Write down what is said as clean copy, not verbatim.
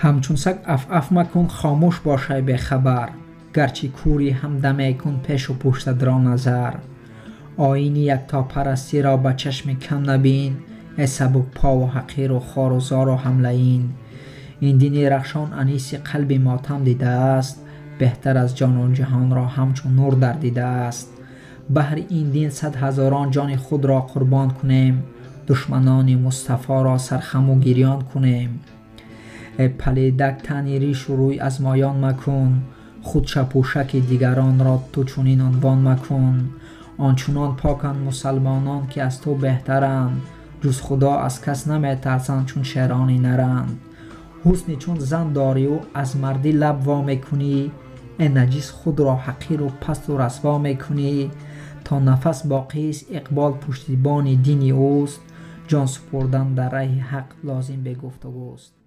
Ҳамчун саг аф-аф макун, хомӯш бош эй бехабар, гарчи кӯрӣ ҳам даме кун пешу пуштат ро назар. Оини яктопарастиро ба чашми кам набин, эй сабукпову ҳақиру хору зору ҳамлаин. Ин дини рахшон аниси қалби мотам дидааст, беҳтар аз ҷону ҷаҳонро ҳамчун нур дар дидааст. Баҳри ин дин сад ҳазорон ҷони худро қурбон кунем, душманони Мустафоро сархаму гирён кунем. Эй палидак, тани ришу рӯй аз моён макун, худ шапӯшаки дигаронро ту чунин унвон макун. Ончунон поканд мусалмонон, ки аз ту беҳтаранд, ҷуз Худо аз кас наметарсанд, чун шерони наранд. Ҳусни чун зан дорию аз мардӣ лаб во мекунӣ, э наҷис, худро ҳақиру пасту расво мекунӣ. То нафас боқист, иқбол пуштибони дини ӯст, ҷон супурдан дар раҳи ҳақ лозим бегуфтугӯст.